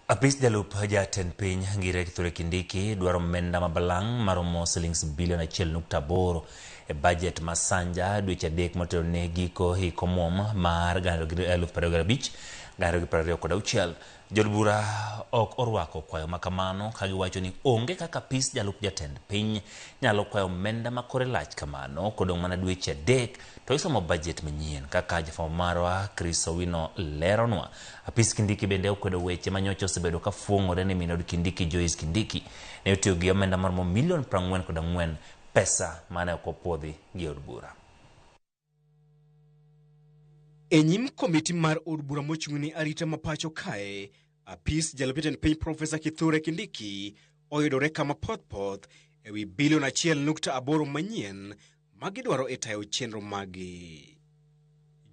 Apis jalup jatend piny Ngire Kithure Kindiki dwaro omenda mabalang' maromo silings bilion 1.8 e bajet ma sanja dweche 3 motelo ne giko hik omuom mar 2025 2026. Jood bura ok orwako kwayo ma kamano ka giwacho ni onge kaka apis jalup jatend piny nyalo kwayo omenda ma kore lach kamano kodong' mana dweche 3 to isomo bajet manyien kaka jafwambo marwa Chris Owino leronwa. Apis Kindiki bende okwedo weche ma nyocha osebedo ka fuong'ore ni min od Kindiki Joyce Kindiki ne otiyo gi omenda maromo milion 44 pesa mane ok opuodhi gi od bura. E nyim komiti mar od bura mochung' ne arita ma pacho kae, apis jalup jatend piny Profesa Kithure Kindiki oyudore kama poth poth ewi bilion 1.8 manyien ma gidwaro e tayo chenro maggi.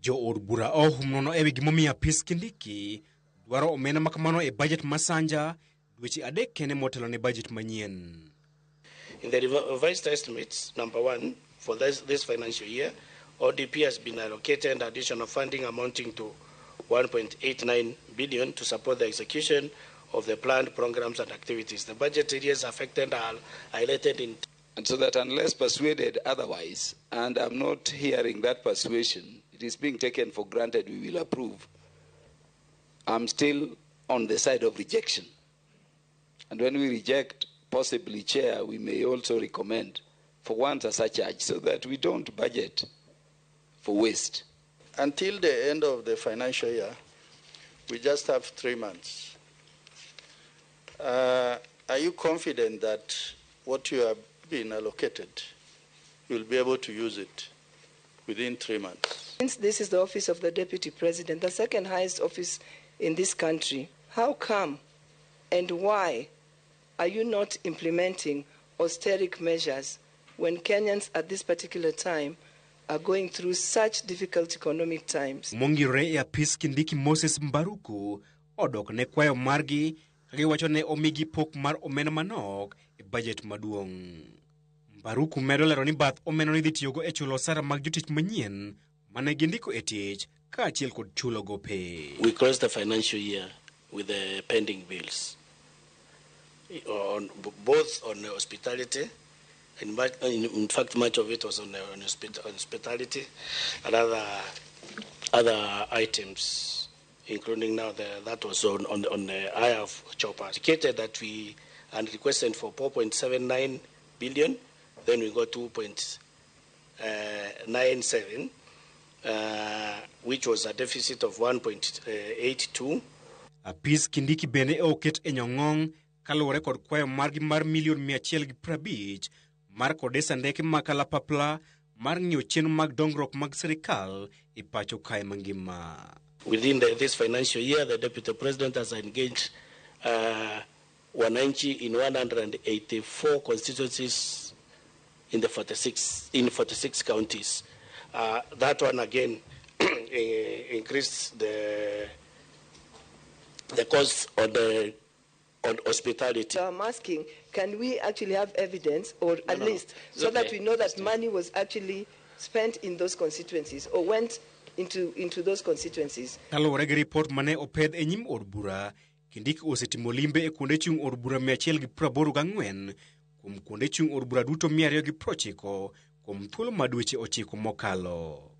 Jo od bura ohum nono ewi gimomiyo apis Kindiki dwaro omenda ma kamano e bajet ma sanja dweche 3 kende motelo ne bajet manyien. In the revised estimates, number 1, for this financial year, ODP has been allocated additional funding amounting to 1.89 billion to support the execution of the planned programs and activities. The budget areas affected are highlighted in... And so that unless persuaded otherwise, and I'm not hearing that persuasion, it is being taken for granted we will approve, I'm still on the side of rejection. And when we reject, possibly, Chair, we may also recommend for once a surcharge so that we don't budget for waste. Until the end of the financial year, we just have 3 months. Are you confident that what you have been allocated, you'll be able to use it within 3 months? Since this is the office of the Deputy President, the second highest office in this country, how come and why are you not implementing austeric measures when Kenyans at this particular time are going through such difficult economic times? Mongirore e apis Kindiki Moses Mbaruku odok ne kwayo margi ka giwacho ne omigi pok mar omenda manok e bajet maduong'. Mbaruku medo lero ni bath omenda ni dhi tiyogo e chulo osara mag jotich manyien mane gindiko e tich kaachiel kod chulo gope. We closed the financial year with the pending bills, on both on hospitality, and in fact much of it was on hospitality and other items, including now that was on the hire of choppers. Indicated that we and requested for 4.79 billion, then we got 2.97, which was a deficit of 1.82. Apis Kindiki bende oket e nyong'ong' kaluwore kod kwayo margi mar milion 150 mar kodesa ndeke ma kalapapla mar ng'iyo chenro mag dongruok mag sirikal e pacho kae mangima. Within this financial year, the Deputy President has engaged wananchi in 184 constituencies in the 46 counties. That one again increased the cost on the on hospitality. So I'm asking, can we actually have evidence, or at least so that we know that money was actually spent in those constituencies or went into those constituencies? Kaluwore gi report mane opedh e nyim od bura, Kindiki osetimo limbe e kuonde chung' od bura 184 kuom kuonde chung' od bura duto 290 kuom thuolo ma dweche 9 mokalo.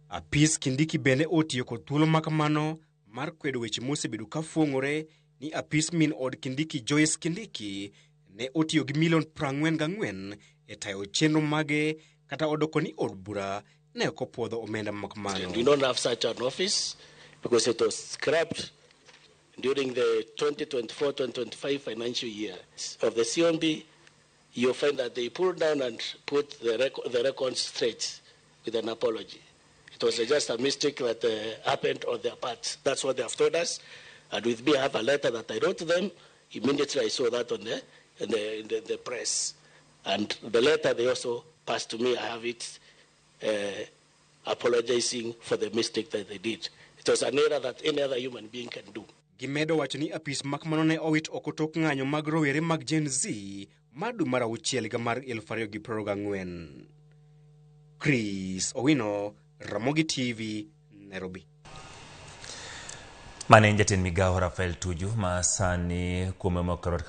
Apis Kindiki bende otiyo kod thuolo ma kamano mar kwedo weche mosebedo ka fuong'ore ni apis min od Kindiki Joyce Kindiki ne otiyo gi milion 44 e tayo chenro mage kata odoko ni od bura ne ok opuodho omenda ma kamano. We don't have such an office because it was scrapped during the 2024-2025 financial year of the COMB. You'll find that they pulled down and put the records straight with an apology. It was just a mistake that happened on their part. That's what they have told us. And with me, I have a letter that I wrote to them. Immediately I saw that on the press. And the letter they also passed to me, I have it, apologizing for the mistake that they did. It was an error that any other human being can do. Gimedo wacho ni apis ma kamano ne owit oko tok ng'anyo mag rowere mag Gen Z mar dwe mar 6 higa mar 2024. Chris Owino, Ramogi TV, Nairobi. Mane en jatend migawo Rafael Tuju ma sani kuome omakore kaluwore